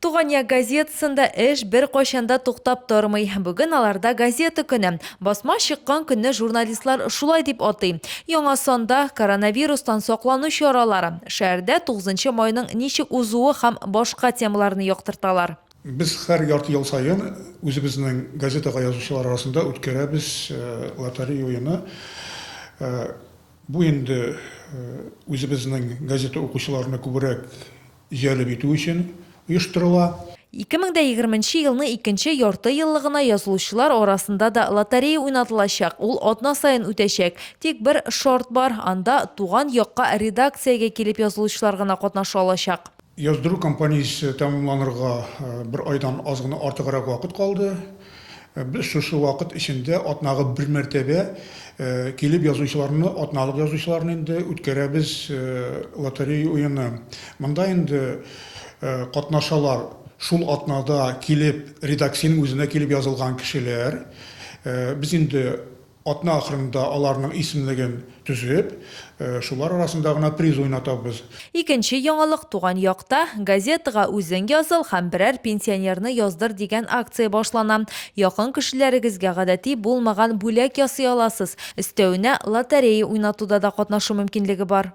Туган як газетасында эш беркайчан да туктап тормый. Бүген аларда газета көне. Басма чыккан көнне журналистлар шулай дип атый. Яңа санда коронавирустан саклану чаралары, шәһәрдә тугызынчы майның ничек узуы һәм башка темаларны яктырталар. Без һәр ярты ел саен үзебезнең газетага язучылар арасында үткәрәбез лотерея уены. Бу инде үзебезнең газета укучыларны күбрәк җәлеп итү өчен оештырыла. 2020 нче елның икенче ярты еллыгына язылучылар арасында да лотерея уйнатылачак, ул атна саен үтәчәк. Тик бер шарт бар, анда туган якка редакциягә килеп язылучылар гына катнаша алачак. Яздыру кампаниясе тәмамланырга бер айдан аз гына артыграк вакыт калды. Без шушы вакыт эчендә атнага бер мәртәбә килеп язучыларны, атналык язучыларны инде үткәрәбез лотерея уены. Монда инде катнашалар шул атнада килеп, редакциянең үзенә килеп язылган кешеләр. Без инде Атна ахырында аларның исемлеген төзеп, шулар арасында гына приз уйнатабыз. Икенче яңалык, Туган якта, газетага үзең языл һәм берәр пенсионерны яздыр дигән акция башлана. Якын кешеләрегезгә гадәти булмаган бүләк ясый аласыз, өстәвенә, лотерея уйнатуда да катнашу мөмкинлеге бар.